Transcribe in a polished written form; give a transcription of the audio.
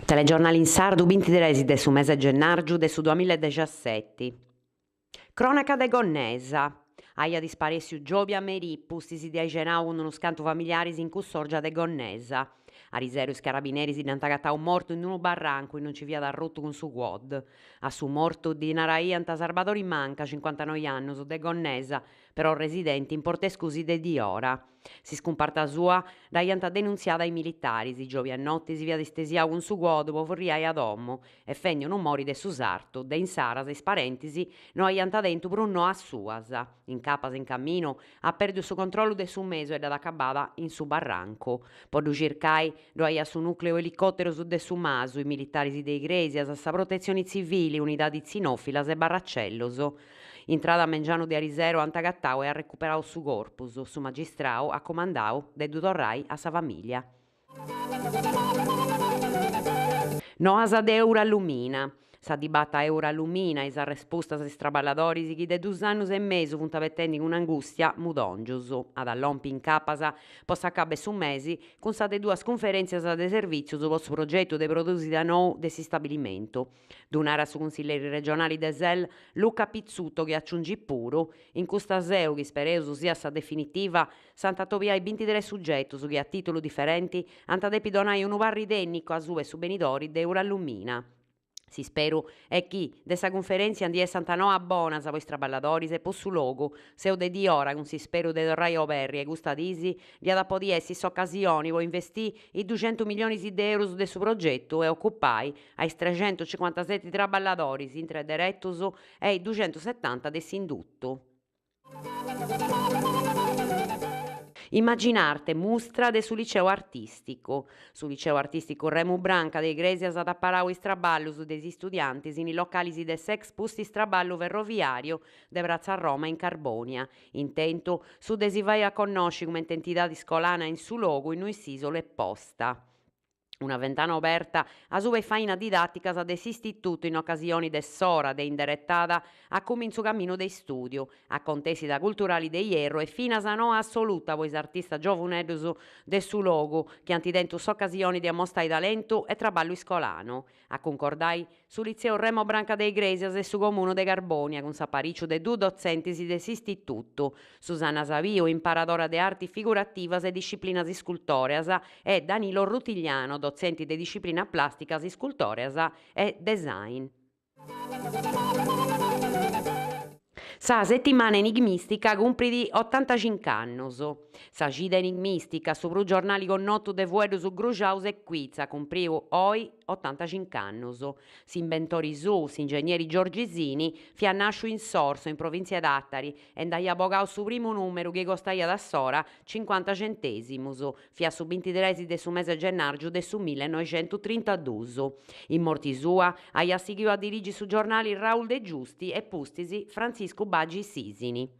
Telegiornali in sardu bintitres de su mese gennàrgiu de su duamilla e dexaseti. Crònaca de Gonnesa. Aiat isparèssiu giòbia a merì, pustis de ai cenau cun unus cantu familiaris in cussòrgia de Gonnesa. Ariseru is carabineris dd'ant agatau mortu in unu barrancu innui nci fiat arrutu cun su quad. A su mortu ddi naraiant Sarbadori Manca, cincuantanoi annus, de Gonnesa, però residenti in Portescusi de diora. S'iscumparta sua dd'aiant denuntziada is militaris, giòbia a noti si fiat istesiau cun su quad po furriai a domo e fendi unu mori de su sartu, de insaras is parentis no aiant tentu prus noas suas. Incapas in caminu at pèrdiu su controllu de su mesu e dd'at acabada in su barrancu. Po ddu circai ddu aiat su nùcleu elicòterus de Su Masu, is militaris de Igrèsias, sa Protetzioni Tzivili, unidadis tzinòfilas e barracellos. Intrada a mengianu de ariseru ant agatau e arrecuperau su corpus, su magistrau at cumandau de ddu torrai a sa famìlia. Noas de Eurallumina. Sa dibata Eurallumina, is arrespustas a is traballadoris chi de dus annus e mesu funt abetendi cun angustia mudòngius. At a lompi incapas po s'acabu 'e su mesi cun sa de duas cunferèntzias de servìtzius po su progetu de prodùsida nou de s'istabilimentu. Ddu narat su cunsilleri regionali de Sel Luca Pizzuto chi aciungit puru, In custa seu, chi spereus siat sa definitiva, s'ant a atobiai bintitres sugetus chi a tìtulu diferenti ant a depi donai unu parri tènnicu asuba 'e su benidori de Eurallumina. S'isperu est chi de sa cunferèntzia ndi essant noas bonas po is traballadoris e po su logu. Seus de diora cun s'isperu de torrai a oberri e custa diis dd'iat a podi essi s'ocasioni po investì is duxentus milionis de eurus de su progetu e ocupai a is trexentucincuantaseti traballadoris intre deretus e is duxentusetanta de s'indutu. Immaginarte, mustra de su Liceu Artìsticu. Su Liceu Artìsticu Remu Branca de Igrèsias at aparau is traballus de is istudiantis in is localis de s'ex pustis traballu ferroviàriu de Pratza Roma in Carbònia. Intentu su de si fai a connosci cumenti entidadi scolana in su logu innui s'ìsolu est posta. Una ventana oberta asuba 'e is fainas didàticas de s'istitutu in ocasioni de s'ora de inderetada a cumintzu caminu de istùdiu, acontèssida culturali de ierru e finas noa assoluta po is artistas giovuneddus de su logu chi ant tentu s'ocasioni de ammostai talentu e traballu iscolanu. A cuncordai su Litzeu Remo Branca de Igrèsias e su Comunu de Carbònia cun s'aparìciu de duus dotzentis de s'istitutu, Susanna Sabiu, imparadora de artis figurativas e disciplinas iscultòreas e Danilo Rutigliano, dotzenti de disciplinas plàsticas, iscultòreas e design. Sa Settimana Enigmistica cumprit otantacinc'annus. Sa Cida Enigmistica, su prus giornali connotu de fueddus gruxaus e quiz, at cumpriu oi otantacinc'annus. S'imbentori suu, s'ingegneri Giorgi Sini, fiat nàsciu in Sorso, in provìntzia 'e Tàtari, e nd'aiat bogau su primu nùmeru chi costaiat a s'ora cincuanta centèsimus, fiat su bintitres de su mese gennàrgiu de su millenoixentutrintaduus. In morti sua aiat sighiu a dirigi su giornali Raul De Giusti e pustis Frantziscu Baggi Sisini.